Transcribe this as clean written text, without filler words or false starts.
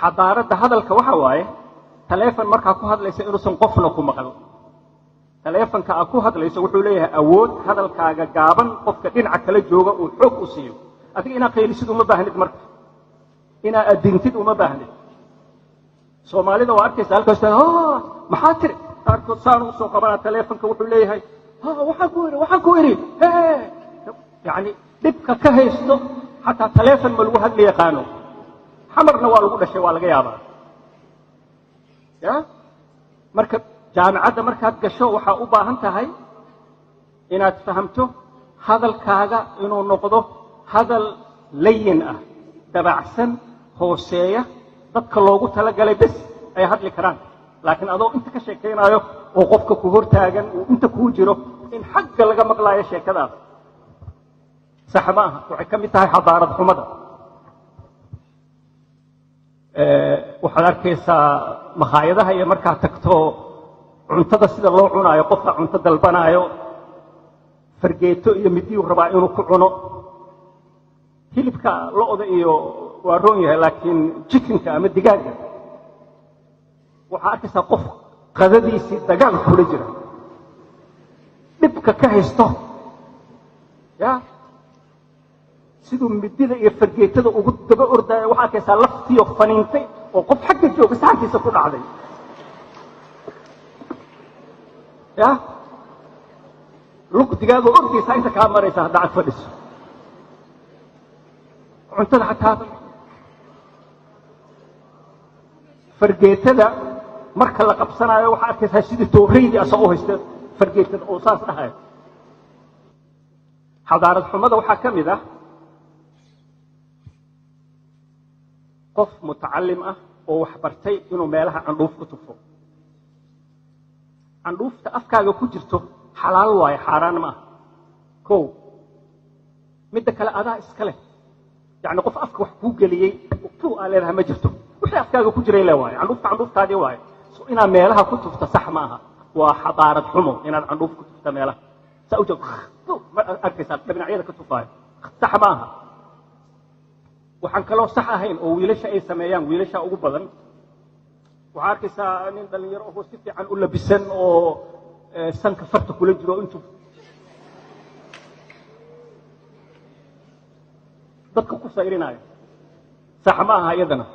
Xadaaradda hadalka waxa waaye taleefon markaa ku hadlaysa inuusan qofna ku maqal. Taleefonka aad ku hadlayso wuxuu leeyahay awood hadalkaaga gaaban qofka dhinaca kala jooga uu xoog u siiyo. Adiga inaad qaylisid uma baahnid, marka inaad adintid uma baahnid. Soomaalida waa arkaysa halkaas, maxaa tiri? Qaarkood saan usoo qabanaa taleefonka, wuxuu leeyahay, waxaan ku idhi, waxaan ku idhi. Yani dhibka ka haysto xataa taleefon ma lagu hadli yaqaano. Xamarna waa lagu dhashay, waa laga yaabaa. Ya marka jaamicadda markaad gasho waxaa u baahan tahay inaad fahamto hadalkaaga inuu noqdo hadal layin ah, dabacsan, hooseeya, dadka loogu talagalay bes ay hadli karaan. Laakiin adoo inta ka sheekaynaayo oo qofka ku hortaagan uu inta kuu jiro in xagga laga maqlaayo sheekadaada, sax ma aha. Waxay ka mid tahay xadaarad xumada. Waxaad arkaysaa makhaayadaha iyo markaad tagto cuntada sida loo cunaayo. Qofka cunto dalbanaayo fargeeto iyo midiyuu rabaa inuu ku cuno. Hilibka lo'da iyo waa roon yahay, laakiin chickenka ama digaagga waxaa arkaysaa qof qadadiisii dagaal kula jira, dhibka ka haysto ya siduu midida iyo fargeetada ugu daba ordaayo. Waxaa arkaysaa laftiyo faniintay oo qof xagga jooga saxankiisa ku dhacday. Ya lug digaagoo ordaysaa inta kaa maraysa hadda ad fadhiso cuntada. Xataa fargeetada marka la qabsanaayo waxaa arkaysaa sidii tooraydii asoo u haysta fargeetada oo saas dhahayo. Xadaarad xumada waxaa ka mid ah qof mutacalim ah oo wax bartay inuu meelaha candhuuf ku tufo. Candhuufta afkaaga ku jirto xalaal waayo, xaaraan ma aha. Ko midda kale, adaa iska leh. Yacni qof afka wax kuu geliyey tu aa leedahay ma jirto. Wixii afkaaga ku jiray le waayo, candhuufta candhuuftaadii waayo. So inaad meelaha ku tufto sax ma aha, waa xadaarad xumo inaad candhuuf ku tufto meelaha. Saa ujeed ma arkaysaa dhinacyada ka tufaayo, sax ma aha. Waxaan kaloo sax ahayn oo wiilasha ay sameeyaan, wiilasha ugu badan, waxaa arkaysaa nin dhalinyaro ahoo si fiican u labisan oo sanka farta kula jiro intuu dadka ku sayrinayo. Sax ma aha iyadana.